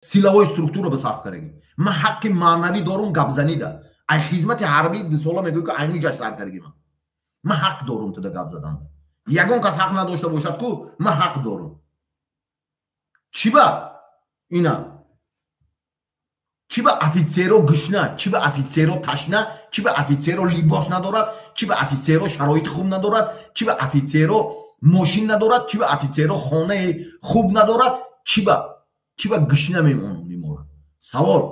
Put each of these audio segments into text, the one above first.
Силовой структура ба саф кардаги. Ман ҳаққи маънавӣ дорум гапзанида. Ай хизмати ҳарбӣ дусола мегӯй, ки айнуҷаш сар кардаги ман. Ман ҳақ дорум туда гап задан. Ягон кас ҳақ надошта бошад ку, ман ҳақ дорум. Чӣ ба? Ина. Чӣ ба офитсеро гушна, чӣ ба офитсеро ташна, чӣ ба офитсеро либос надорад, чӣ ба офитсеро шароити хуб надорад, чӣ ба офитсеро мошин надорад, чӣ ба офитсеро хонаи хуб надорад, чӣ ба гушна мемонад? Савол.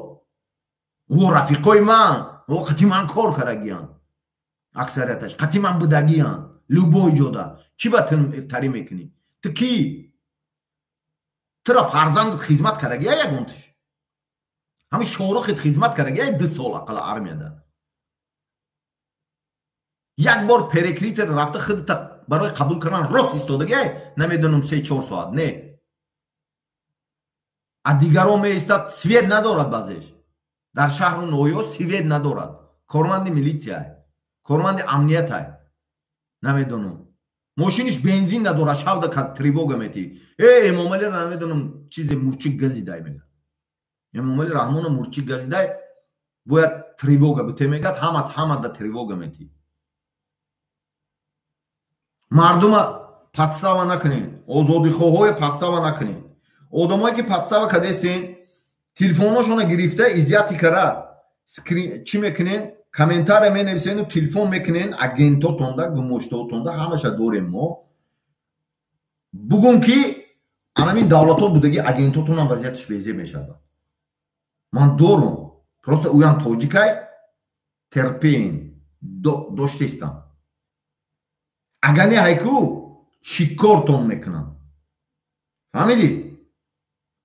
Ӯ рафиқои ман, ӯ қати ман кор кардагиянд. Аксарияташ қати ман будагиянд. Любой ҷода. Чӣ ба тарӣ мекунӣ? Ту кӣ? Тура фарзандат хизмат кардагия ягонтиш? Ҳамин шоҳрухит хизмат кардагия 2 сол ақалла армияда. Як бор перекритер рафта худта барои қабул кардан рост истодагия, намедонам 3-4 соат, не. А дигарон меистад, свет надорад баъзеш. Дар шаҳру ноҳияҳо свет надорад. Корманди милитсия, корманди амниятай. Намедонам. Мошиниш бензин надорад, шавда тревога метӣ. Э, Эмомалиро намедонам чизе мурчик газидай мегӯяд. Эмомали Раҳмонро мурчик газидай, бояд тревога бите мегӯяд, ҳама да тревога метӣ. Мардума подстава накунед, озодихоҳое подстава накунед. Одамое ки подстава кардестен, телефоношонро гирифта изъяти кара, чӣ мекунен? Комментария менависену телефон мекунен агентотонда, гумоштаотонда, ҳамаша дорем мо. Бугум ки анамин давлатҳо будаги агентотонам вазъияташ безеб мешавад. Ман дорум, просто ӯям тоҷикай, терпен доштестам. Агар не ҳайку шикортон мекунам. Фаҳмидӣ?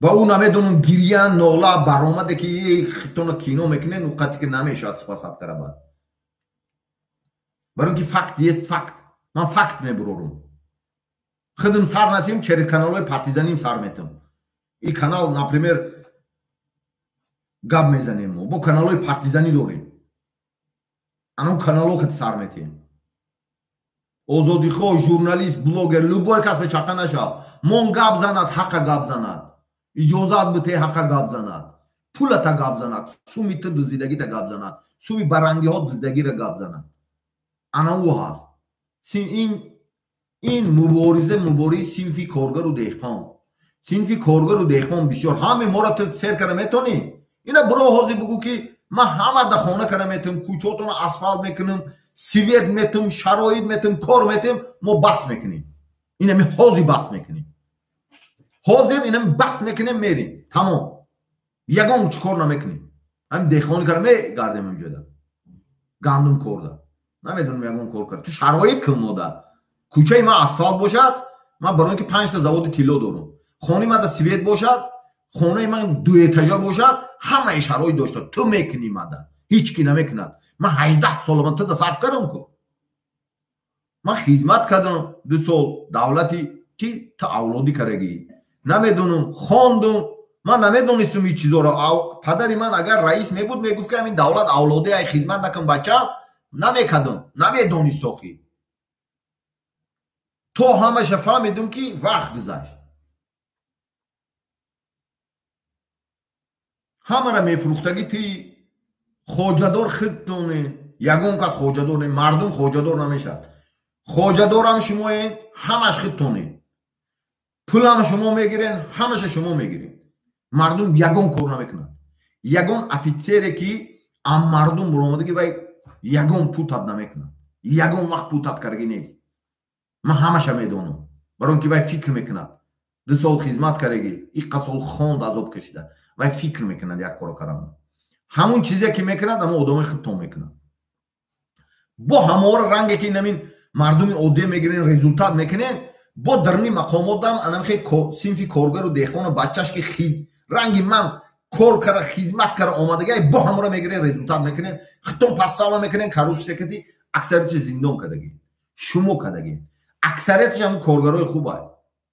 Ва ӯ намедонам гирья, нола, баромаде ки хитона кино мекунен, ӯ қати ки намешавад спасат кара баъд. Барои ки факт есть факт. Ман факт мебурорум. Худам сар натим, через каналҳои партизаним сар метам. И канал, например, гап мезанем мо. Бо каналҳои партизанӣ дорем. Анон каналҳо хит сар метиҳем. Озодихоҳ, журналист, блогер, любой кас бечақа нашав. Мон гап занад, ҳақа гап занад. Иҷозат бите, ҳақа гап занад. Пулата гап занад, суми ту дуздидагита гап занад, суми барангиҳо дуздидагиро гап занад. Ана ӯ ҳаст. Ин мубориза муборизи синфи коргару деҳқон. Синфи коргару деҳқон бисёр. Ҳаме моро ту сер кара метонӣ? Ина биро ҳозир бугӯ ки ман ҳама да хона кара метам, кӯчаотонро асфалт мекунам, свет метам, шароит метам, кор метам, мо бас мекунем. Инами ҳозир бас мекунем. Ҳозир инами бас мекунем, мерем. Тамом. Ягон чӣ кор намекунем. Ҳамин деҳқонӣ кара мегардем инҷода. Гандум корда. Намедонам ягон кор кара. Ту шароит кун мода. Кӯчаи ман асфалт бошад, ман барои ки 5 та заводи тилло дорам. Хонаи ман да свет бошад, хонаи ман дуэтажа бошад, ҳамаи шароит дошта. Ту мекунӣ мада. Ҳеҷ ки намекунад. Ман 18 сола ман туда сарф кардам ку. Ман хизмат кардам 2 сол давлати ки ту авлодӣ кардагӣ. Намедонам, хондум, ман намедонистум ҳеҷ чизоро. Падари ман агар раис мебуд, мегуфт ки ҳамин давлат авлодӣ, ай хизмат накун бачам, намекардам, намедонист охи. То ҳамаша фаҳмидум ки вақт гузашт. Ҳамаро мефурӯхтагӣ ти хоҷадор худтоне, ягон кас хоҷадор не, мардум хоҷадор намешавад. Хоҷадорам шумоен, ҳамаш худтоне. Пулам шумо мегирен, ҳамаша шумо мегирен. Мардум ягон кор намекунад. Ягон офитсере ки ам мардум буромадаги вай ягон путат намекунад. Ягон вақт путат кардаги нест. Ман ҳамаша медонам. Барои ки вай фикр мекунад. 2 сол хизмат кардаги, иққа сол хонд, азоб кашида. Вай фикр мекунад як коро кардан. Ҳамун чизе ки мекунад, ҳамон одамои худтон мекунад. Бо ҳамаора ранге ки инамин мардуми оддӣ мегирен, результат мекунен, бо дарни мақомотам анамхе синфи коргару деҳқону бачаш ки ранги ман кор кара, хизмат кара омадагай, бо ҳамора мегирен, результат мекунен, худтон подстава мекунен, коррупсия кати, аксарияташ зиндон кардагӣ. Шумо кардагӣ. Аксарияташ ҳамун коргарои хубай.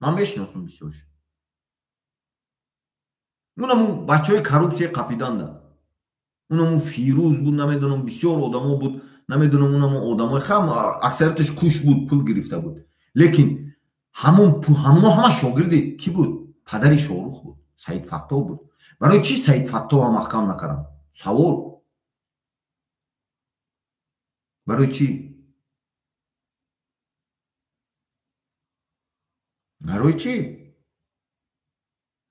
Ман мешиносам бисёрш. Унамун бачаҳои коррупсия қапиданда. Унамун Фирӯз буд, намедонам, бисёр одамо буд, намедонам, унамун одамои хам аксарияташ куш буд, пул гирифта буд. Лекин ҳамуно ҳама шогирди кӣ буд? Падари Шоҳрух буд, Саид Фаттоҳ буд. Барои чӣ Саид Фаттоҳа маҳкам накардам? Савол. Барои чӣ? Барои чӣ?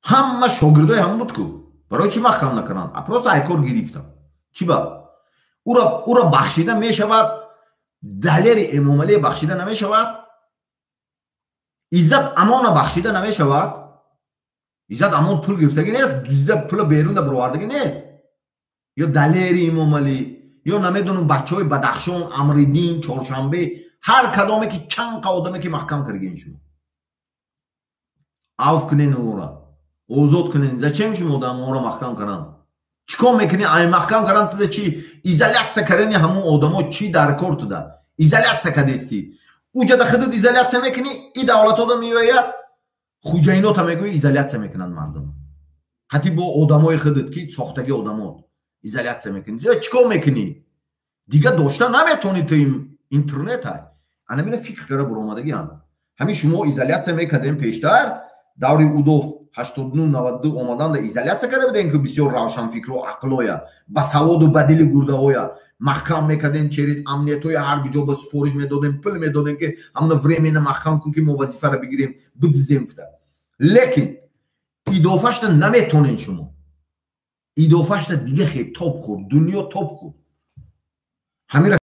Ҳама шогирдои ҳам буд ку. Барои чӣ маҳкам накарданд? А просто айкор гирифтам. Чӣ ба? Ура бахшида мешавад, Далери Эмомалӣ бахшида намешавад, Иззат Амона бахшида намешавад. Иззат Амон пул гирифтагӣ нест, дуздида пула берунда баровардагӣ нест. Ё Далери Эмомалӣ, ё намедонам бачаҳои Бадахшон, Амриддин, Чоршанбе, ҳар кадоме ки чанд қа одаме ки маҳкам кардагин шумо. Авф кунен ора, озод кунен. Зачем шумо одаморо маҳкам кардан? Чӣ кор мекунӣ? Ай маҳкам кардан туда чӣ? Изолятсия кардани ҳамон одамо чӣ дар кор туда? Изолятсия кардестӣ. Уҷада худат изолятсия мекунӣ, и давлатода меояд, хуҷаинота мегӯӣ изолятсия мекунанд мардум. Ҳатти бо одамои худат ки сохтаги одамот изолятсия мекунӣ. Чӣ кор мекунӣ? Дига дошта наметонӣ ту интернета. Ана мина фикр карда баромадагиам. Ҳамин шумо изолятсия мекардем пештар, даври Удов 89-92 омаданда изолятсия карда будем, ки бисёр равшанфикру ақлоя, ба саводу ба дили гурдаҳоя маҳкам мекардем, через амниятҳои ҳар ҷо ба супориш медодем, пул медодем, ки ҳамона временно маҳкам кун, ки мо вазифаро бигирем, бидизем гуфта. Лекин идофашта наметонен шумо. Идофашта дига хе тоб хӯрд, дунё тоб хӯрд. Ҳамира